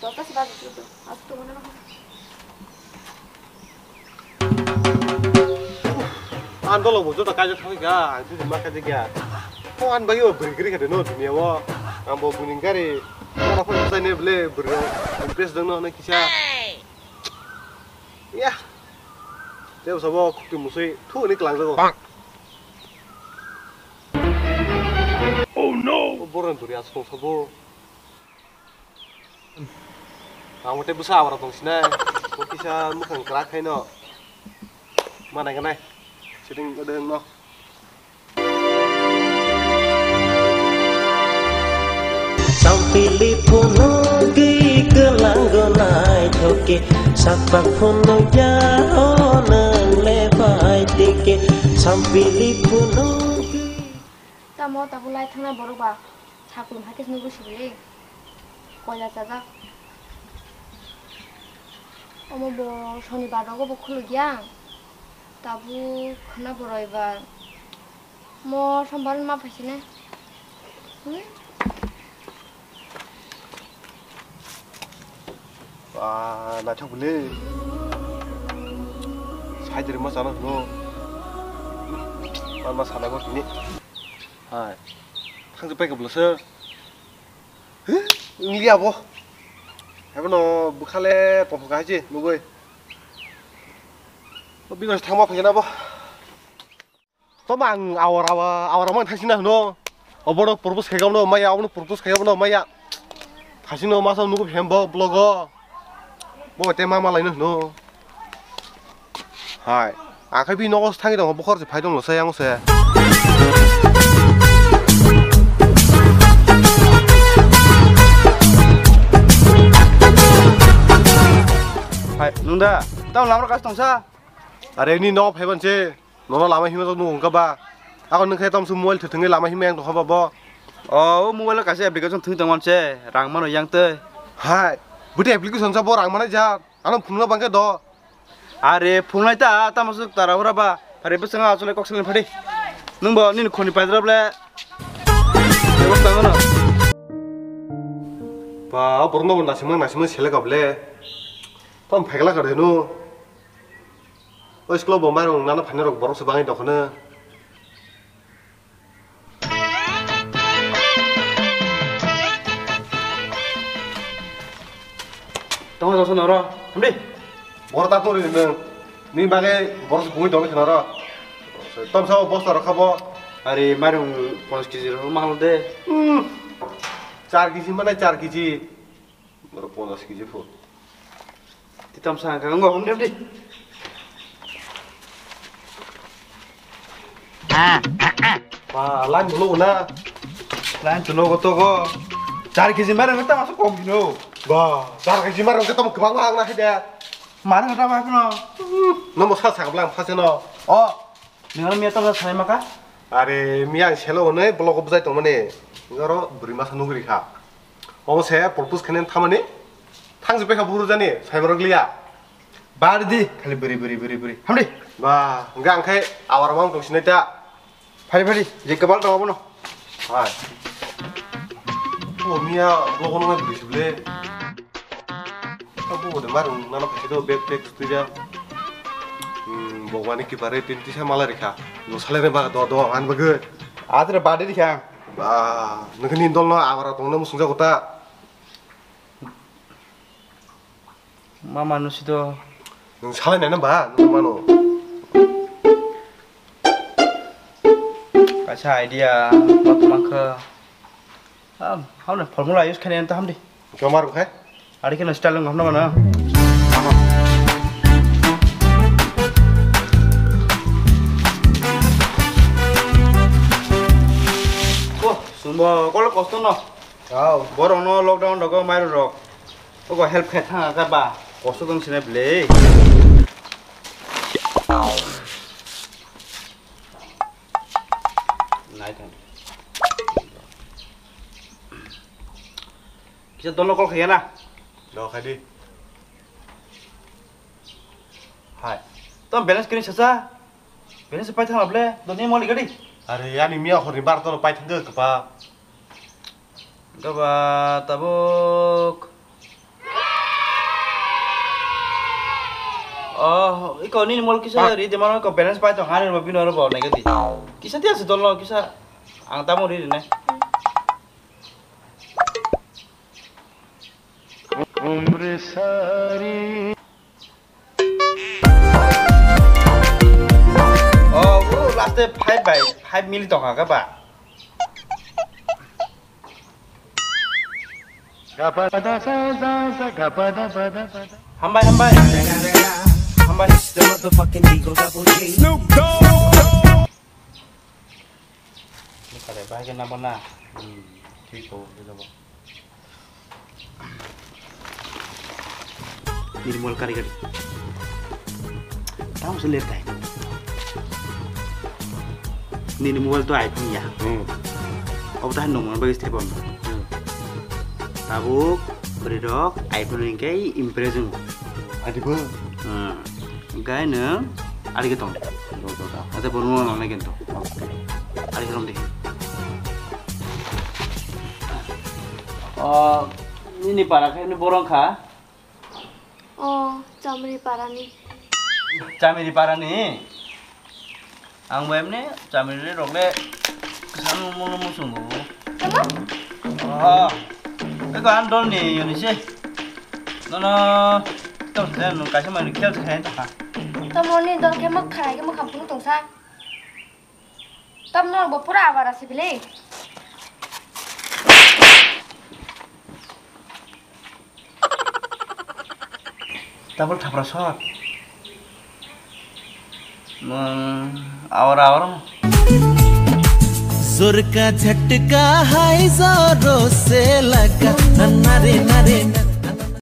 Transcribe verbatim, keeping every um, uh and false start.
Dota se baji tu, asu tu mana. Ang dolo bo joto kaijak thangwi kha, ang twi ma kaijak ya. Ko ang bagwi bo bwrwi kwrwi kha de no duniya o. Ang bo buini gari, mana phone bwsai ne bwle bwrwi rok impress dang no hwnwi kisa. Ya. Tei bo sabo khukti musui thu hwnwi kwlangjago. Oh no! Borok ni bwrwi aswk tong sabo. Ang tei bwsa abra tong sinai. Ko kisa mwkhang kwrak khaino. Ma nai ganai. Sitting ode no. Sampili phunugwi kwlango naithoke, sapak phunukya o nwng le bai tike, sampili phunugwi. Tamo tabuk lai thangnai borok ba saklum hai khe nugwi sibili koila chajak. Omo bo sonibar rogo bo khulugya tabuk khwna bo roibar. Mo sombar ma phaisine. Hmm? Ba, naithok bwle. Saidri ma chana hwno. Ma, ma sana bo tini. Hai. Thangsi pai kabla sir. Huh? Wngli abo. Abo no bwkhale tongkha hai se nugwi. Bini thangma phaikhe na bo. Toma ang awar awar awar man thasina hwno. Obono propose khaigam no maya, obono propose khaigam no maya. Thasino masa nugu phem bo vlog o. Bo te ma malai no hwno. Hai. Akhai bi nogo thangwi dong, bokhor se phai dong lo sai ang se. Hai, nung da, tamo lamar kas tongsa? Are ni nogo phaiban se. Nono lama himna jok nung wngkha ba? Ako nung khe tomswk mobile thwthwngwi lama himya yang tongkha ba bo? O, o mobile o kaisa application thwngwi tongmani se, rang mano yang tei. Hai, bwtwi application sa bo rang manai ja, ano phunukna bangkhe do. Are phunuknai ta, tamo swk tara hura ba, phari bwskango achole kok salni phadi. Nwng bo nini khoni paidra ble. Bebak tango no. Ba, o borokno bo nasimang nasimang selek able. Tamo phaikla kha de no. O school o bo mairung nana phainai rok borok se bangwi tongkha na. Tongma joksa noro, hamdi. Borok ta tongri nwng. Ni bagwi borok se bungwi tongwi khna ro. Tomsa o bosta rok kha bo. Ari mairung ponchas kg rok ma hal de. Hmm. Char kg manai char kg. Borok ponchas kg pho. Titam sa ka ngo hom dem di. Ba, line dulu na. Line dulu ko to ko. Char kg mare ngata masuk kom bino. Ba, char kg mare ngata mo kwbang ang na hide. Mare ngata ma kuno. Nomo sa sa blang phase no. O. Nini miya tamo sanai maka? Are miya ang selo hwnwi blogo bwjai tongmani. Oro bwrwi masa nugwi kha. Omo se propose khainani thamani. Thangsi pekha buru jani saiborok liya. Bari di khali bwrwi bwrwi bwrwi bwrwi. Hamdi. Ba, hwnkhe ang khai awar mang tong sinai ta. Phari phari je kwbal tongo bono. Hai. O miya blogo nang bwrwi sible. Abo de marung nana phaikhe do bag tag twi ja. Hmm, bogmani kipare tin tisa mala rikha. No sale re ba do do an bagwi. Atre bade rikha. Ba, nokni dol no abara tongno musung jago ta. Mama no sido. Nung sale nana ba, nung mano. Kaisa idea, ma tongma kha. Ah, hauna formula use khainai ta hamdi. Khe mar khai? Ari khe no style wng hamna mano. Oh, sumbo kolo kosto no. Wow, borok no lockdown rogo mairu rok. Ogo help khai thang ka ba. Kosto dong sine ble. Nai thang. Kisa dono call khaya na? Do khai di. Hai. Tom balance kini sasa. Balance pai thang ble. Doni moli gadi. Are ani miya khorni bar to pai thang ka pa. Kaba tabuk. Oh, iko nini mol kisa ri de mano ko balance pai tong ani ro bino ro bo nai gadi. Kisa tiya se dol no kisa ang tamo ri ri nai. Oh, oh, last day five by five mili tongkha kha ba. Hambai, hambai. Hambai. Kare bahai khe nabo na. Hmm, thik o, thik o. Nini mobile kari kari. Tamo se ler tai. Nini mobile to iPhone ya. Hmm. Obo tahan nong mobile step on. Hmm. Tabuk beri dok iPhone ni kai impress jung. Adi bo. Hmm. Gai ne ari ke tong. Ate bono nang nai kento. Ari ke rom di. Oh, nini para khe ni borong kha. Oh, Chamri parani. Chamri parani? Ang bo emne Chamri rok le kwcham mungno muchungo. Tamo? Oh, eko ang dol ni yoni se. Nono, tom se no kaisa mani khel se khain ta. Tamo ni dol khe mak kharai khe mak kham phuru tongsa. Tamno bo pura awara se bile. Double thapra shot. Awara awara. जोर का झटका है जोरों से लगा, नन्ना रे नरे नन्ना।